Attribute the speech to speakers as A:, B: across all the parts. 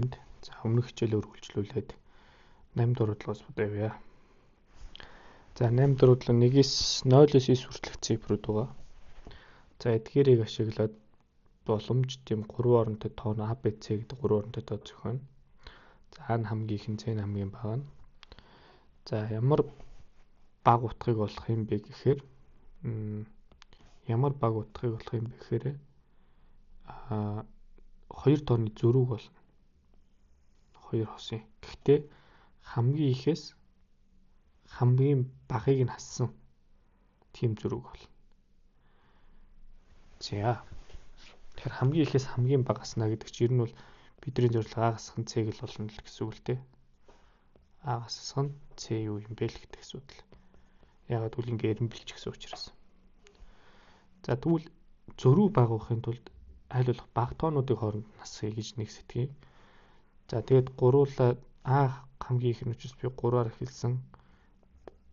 A: Энд за өмнөх хичээлээ үргэлжлүүлээд 8 4 7-оос бодоо явъя. За 8 4 7 1-ээс 0-оос 9 хүртэлх цифрүүд байгаа. За эдгээрийг ашиглаад боломж тийм 3 оронтой тоон А, Б, С гэдэг 3 оронтой тоо зохионо. За А нь хамгийн их, С нь хамгийн бага нь. За ямар бага утгыг олох юм бэ гэхээр ямар бага утгыг олох юм бэ гэхээр хоёр тооны зөрүүг олно. Хоёр хосын. Гэхдээ хамгийн ихээс хамгийн багыг нь хассан тийм зөрүүг олно. За. Тэгэхээр хамгийн ихээс хамгийн бага хаснаа гэдэг чинь ер нь бол бидний зорилго А гасах нь С гэл болно л гэсэн үг л дээ. А гасах нь С юу юм бэ л гэдэг асуудал. Яагаад гэвэл ингээ эренбэлч гэсэн учраас. За тэгвэл зөрүү бага байхын тулд аль болох бага тоонуудыг хооронд нь хасъя гэж нэг сэтгэе. За тэгээд гуруулаа А хамгийн их нь учраас би 3-аар эхэлсэн.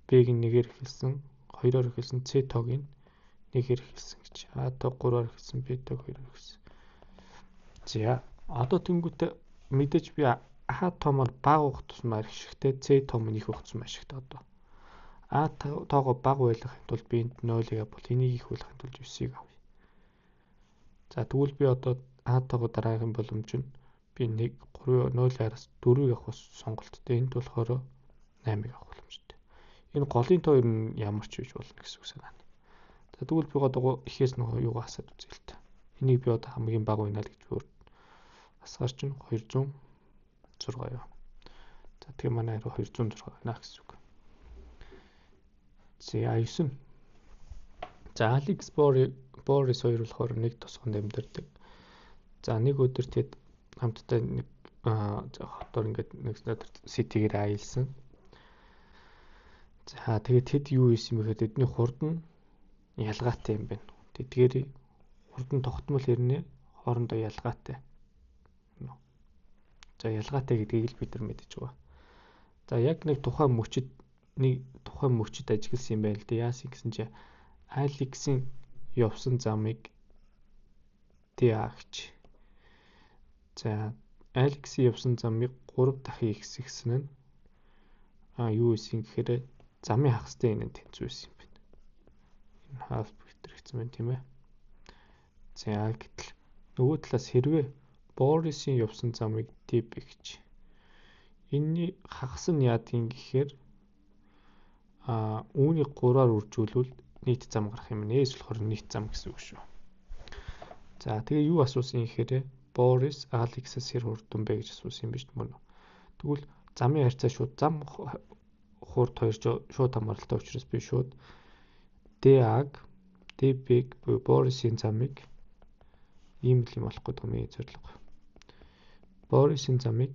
A: Б-г нь 1-ээр эхэлсэн, 2-оор эхэлсэн, С тоог нь 1-ээр эхэлсэн гэж. А тоог 3-аар эхэлсэн, Б тоог 2-оор эхэлсэн. За одоо тэнгуүтээ мэдээж би А тоомоор бага байх тусмаа ашигтай, С том нь их байх тусмаа ашигтай одоо. А тоогоо бага байлгахын тулд би энд 0-ыг авбал энийг их байлгахын тулд 9-ыг авъя. За тэгвэл би одоо А тоогоо дараагийн боломж нь би 1 3 0 араас 4-ийг авах сонголттой. Энд болохоор 8-ыг авах боломжтой. Энэ голын тоо ер нь ямар ч байж болно гэсэн үг санаа. За тэгвэл би одоо ихээс нөгөө юугаа хасаад үзье л та. Энийг би одоо хамгийн бага байна л гэж өөр хасгаар чинь 206 юу. За тэгээ манай хариу 206 байна гэсэн үг. За 9. За Алекс Борис хоёр болохоор нэг тосгонд амьдардаг. За нэг өдөр тэд хамтдаа нэг хотоор ингээд нэг ситигээр аялсан. За тэгээд тэд юу хийсэн бэ гэхээр тэдний хурд нь ялгаатай юм байна. Тэдгээр хурд нь тогтмол хэрнээ хоорондоо ялгаатай. За ялгаатай гэдгийг л бид нар мэдэж байгаа. За яг нэг тухайн мөчид ажигласан юм байна л да. Яасан гэсэн чи Алексийн явсан замыг ДА гэж. За Алексийн явсан замыг 3 дахин ихсгсэн нь юу исэн гэхээр замын хагастай энэ тэнцүү байсан юм байна. Энэ half вектор гэсэн байна тийм ээ. За гэтэл нөгөө талаас хэрвээ Борисын явсан замыг DB гэж. Энийний хагас нь яадгийн гэхээр үүнийг 3-аар үржүүлвэл нийт зам гарах юм нэ. Эс болохоор нийт зам гэсэн үг шүү. За тэгээ юу асуусан гэхээр Борис Алексээс хэр хурдан бэ гэж асуусан юм биш мөн. Тэгвэл замын харьцаа шууд зам хурд хоёр шууд хамааралтай учраас би шууд DA-г DB-г буюу Борисын замыг ийм л юм болох гэдэг юм зорилго. Борисын замыг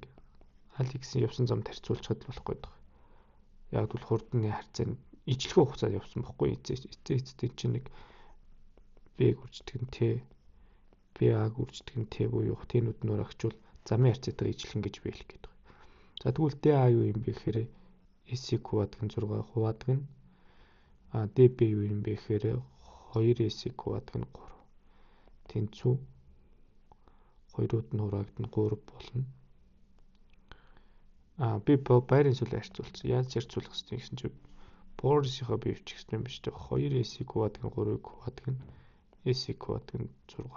A: Алексийн явсан замд харьцуулчихад л болох гэдэг. Яг бол хурдны харьцаа нь ижлэхэн хугацаанд явсан бохгүй. Эцээ чинь нэг B-г үрждэг нь Т, B-А-г үрждэг нь Т буюу тэнүүд нь урагчвал замын харьцаатайгаа ижлэхэн гэж би хэлэх гээд байна. За тэгвэл DA юу юм бэ гэхээр S-ийг хуваадаг нь 6 хуваадаг нь DB юу юм бэ гэхээр 2S-ийг хуваадаг нь 3. Тэнцүү хоёрууд нь хураагдана 3 болно. Би байрын сүлээ харьцуулсан. Яаж харьцуулах хэвтэй гэсэн чинь Борисийнхаа би өвчих гэсэн юм биш үү? 2S-ийг хуваадаг нь 3-ыг хуваадаг нь S-ийг хуваадаг нь 6.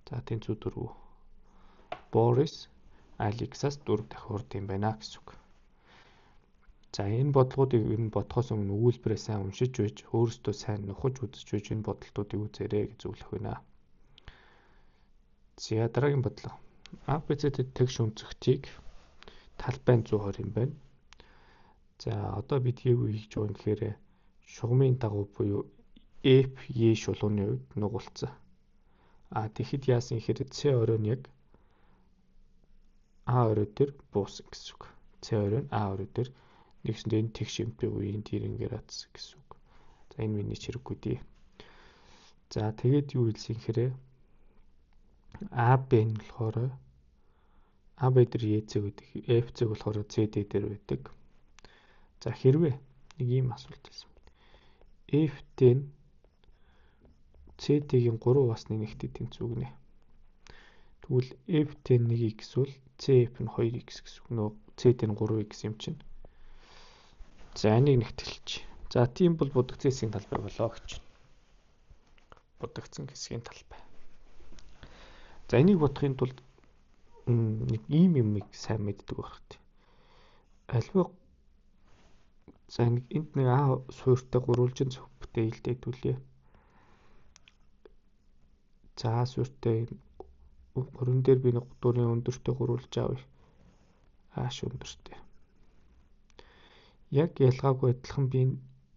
A: За тэнцүү 4. Борис Алексаас 4 дахин хурд юм байна гэсэн үг. За энэ бодлогоодыг ер нь бодохоос өмнө өгүүлбэрээ сайн уншиж байж, өөрөөсөө сайн нухаж үзэж байж энэ бодолтуудыг үзээрэй гэж зөвлөх байна. За дараагийн бодлого. ABCD тэгш өнцөгтийг талбай 120 юм байна. За одоо бид юу хийж байгаа юм гэхээр шугамын дагуу буюу F E шулууны хувьд нугуулсан. Тэгэхэд яасан гэхээр C орой нь яг А орой дээр буусан гэсэн үг. C орой нь А орой дээр нэгсэндээ энэ тэгш юмтэй буюу энэ дэрэнгээр атсан гэсэн үг. За энэ миний хэрэггүй дээ. За тэгээд юу хэлсэн гэхээр AB нь болохоор AB дээр E цэг байдаг, F цэг болохоор CD дээр байдаг. За хэрвээ нэг ийм асуулт хэлсэн байна. F-т нь CD-гийн 3 басны нэгтэй тэнцүү гинэ. Тэгвэл FT 1x бол CF нь 2x гэсэн үг. Нөгөө CD нь 3x юм чинь. За энийг нэгтгэлч. За тийм бол будагцсан хэсгийн талбай болоо гэж. Будагцсан хэсгийн талбай. За энийг бодохын тулд нэг ийм юмыг сайн мэддэг байх хэрэгтэй. Альва за нэг энд нэг А суурьтай гурвалжин цог бүтээлтэй хэдүүлээ. За А суурьтай гурван дээр би нэг дөрвийн өндөртэй гурвалж авъя. Ааш өндөртэй. Яг ялгаагүй адилхан би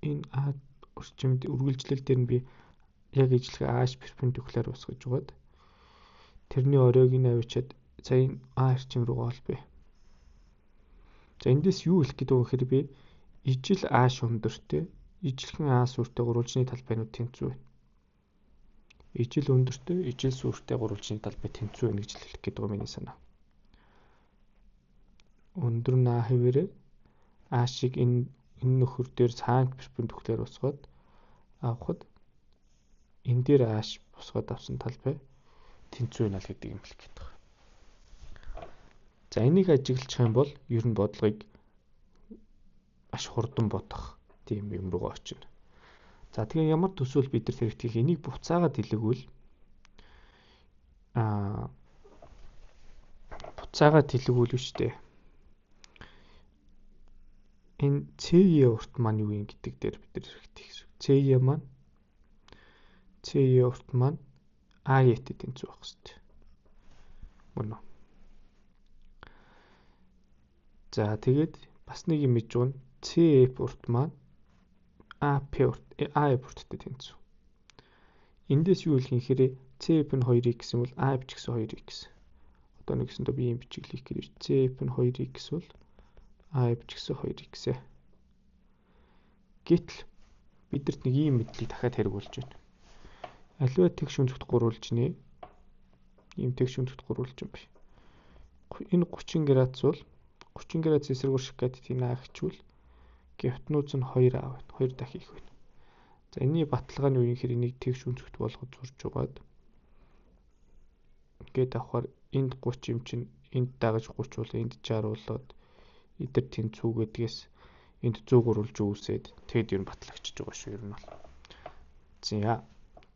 A: энэ А орчимд үргэлжлэл дээр нь би яг ижлэхэ Ааш перпендикуляр усгаж угаад тэрний оройг нь авчиад за энэ А орчим руу олбё. За эндээс юу хэлэх гэдэг вэ гэхээр би ижил Ааш өндөртэй ижилхэн А сүртэй гурвалжны талбайнууд тэнцүү байна. Ижил өндөртэй, ижил сүртэй гурвалжны талбай тэнцүү байна гэж хэлэх гэдэг юм миний санаа. Өндөр нь А хэвээрээ А шиг энэ нөхөр дээр цаана перпендикуляр усгаад авахад энэ дээр Ааш бусгаад авсан талбай тэнцүү байна л гэдэг юм хэлэх гэдэг. За энийг ажиглах юм бол ер нь бодлогыг маш хурдан бодох тийм юм руугаа очино. За тэгээ ямар төсөөл бид нар хэрэгтэй энийг буцаагаад хэлэгвэл буцаагаад хэлэгвэл үү штэ. Энэ CE урт маань юу юм гэдэг дээр бид нар хэрэгтэй гэсэн. CE маань CE урт маань AE-тэй тэнцүү байх хэрэгтэй. Мөн үү? За тэгээд бас нэг юм мэдж байгаа нь CF урт маань AP урт AF урттай тэнцүү. Эндээс юу хэлэх юм гэхээр CF нь 2x юм бол AF ч гэсэн 2x. Одоо нэгсэндээ би юм бичиглэх гэж CF нь 2x бол AF ч гэсэн 2x. Гэтэл бидэрт нэг ийм мэдлийг дахиад хэрэг болж байна. Аливаа тэгш өнцөгт гурвалжны ийм тэгш өнцөгт гурвалж юм биш. Энэ 30 градус бол 30 градус эсэргүүр шикат тийм А гэчвэл гипотенуз нь 2 А байна. 2 дахин их байна. За энэний баталгаа нь юу юм гэхээр энийг тэгш өнцөгт болгож зурж угаад ингээд авахаар энд 30 юм чинь энд дагаж 30 бол энд 60 болоод эдгээр тэнцүү гэдгээс энд 100 гурвалж үүсээд тэгэд ер нь батлагчиж байгаа шүү ер нь бол. За.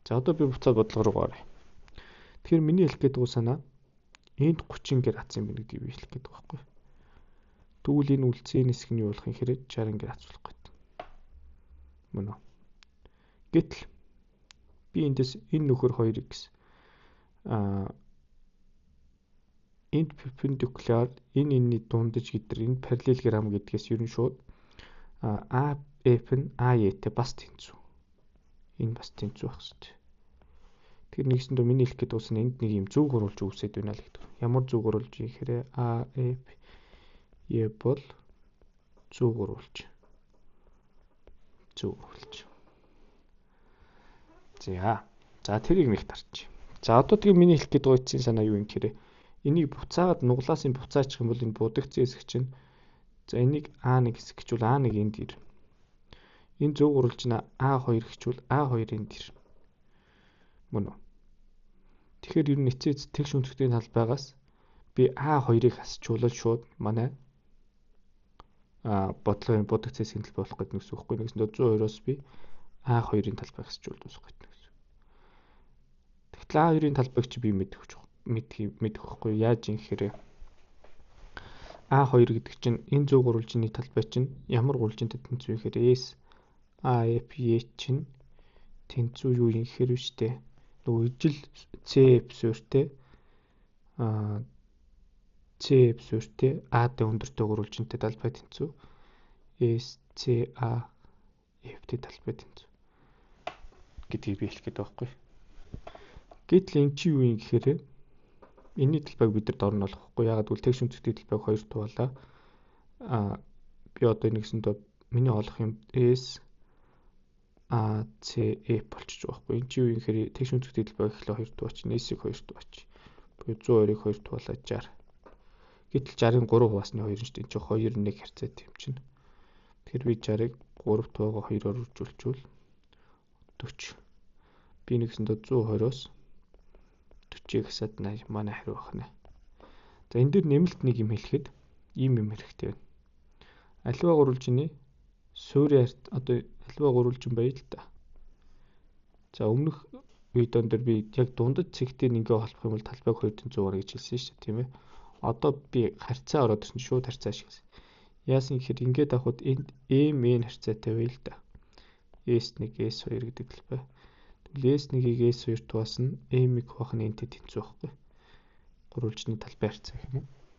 A: За одоо би буцаад бодлого руу оръё. Тэгэхээр миний хэлэх гээд байгаа санаа энд 30 градус юм байна гэдгийг би хэлэх гээд байгаа байхгүй. Тэгвэл энэ үлдсэн хэсэг нь юу болох юм гэхээр 60 градус болох гээд. Мөн үү? Гэтэл би эндээс энэ нөхөр 2x энд перпендикуляр энэ энэний дундаж гэдэр энэ параллелограмм гэдгээс ер нь шууд AF нь AE-тэй бас тэнцүү. Энэ бас тэнцүү байх хэрэгтэй. Тэгэхээр нэгсэндээ миний хэлэх гээд байсан энд нэг юм зөв гурвалж үүсээд байна л гэдэг. Ямар зөв гурвалж юм гэхээр AF E бол зөв гурвалж. Зөв гурвалж. За. За тэрийг нэг тарч. За одоо тэгээ миний хэлэх гээд байгаа эцсийн санаа юу юм гэхээр энийг буцаагаад нуглаас нь буцаачих юм бол энэ будагцсан хэсэг чинь за энийг А1 хэсэг гэчвэл А1 энд ир. Энэ зөв гурвалж нь А2 гэчвэл А2 энд ир. Мөн үү? Тэгэхээр ер нь эцээ тэгш өнцгтийн талбайгаас би А2-ыг хасчуулал шууд манай бодлогын будагцсан хэсгийн талбай болох гэдэг нь гэсэн үг байхгүй. Нэгсэндээ 120-оос би А2-ын талбайг хасчуулж дуусгах гэдэг гэсэн. Тэгтэл А2-ын талбайг чи би мэдэх байхгүй. Яаж юм гэхээр А2 гэдэг чинь энэ зөв гурвалжны талбай чинь ямар гурвалжинтай тэнцүү юм гэхээр S A F E чинь тэнцүү юу юм гэхээр биш үү? Нөгөө ижил C F суурьтай C F суурьтай A D өндөртэй гурвалжинтай талбай тэнцүү. S C A F T талбай тэнцүү гэдгийг би хэлэх гээд байгаа байхгүй. Гэтэл энэ чи юу юм гэхээр энэний талбайг бид нар дор нь олох байхгүй. Яагаад гэвэл тэгш өнцгтийн талбайг 2 туваалаа. Би одоо нэгсэндээ миний олох юм S A C F болчихж байгаа байхгүй. Энэ чи юу юм гэхээр тэгш өнцгтийн талбайг эхлээ 2 туваач, S-ийг 2 туваач. Буюу 120-ыг 2 туваалаа 60. Гэтэл 60-ын 3 хуваасны 2 нь шүү дээ. Энэ чи 2 1 харьцаатай юм чинь. Тэгэхээр би 60-ыг 3 туваагаа 2-оор үржүүлчихвэл 40. Би нэгсэндээ 120-оос 40 гасаад 80 манай хариу байна. За, энэ дээр нэмэлт нэг юм хэлэхэд ийм юм хэрэгтэй байна. Аливаа гурвалжины суурийн, одоо аливаа гурвалжин байя л да. За, өмнөх видеон дээр би яг дундад цэгтээ ингээ холбох юм бол талбайг 2 100 гаруй гэж хэлсэн шүү дээ, тийм ээ. Одоо би харьцаа ороод ирсэн, шууд харьцаа ашигласан. Яасан гэхээр ингээд авахад энд M N харьцаатай байл л да. S1 S2 гэдэг талбай. Тэгвэл S1-ийг S2 хуваасан M-ийг хуваах нь n-тэй тэнцүү байхгүй. Гурвалжны талбай харьцаа гэх юм уу?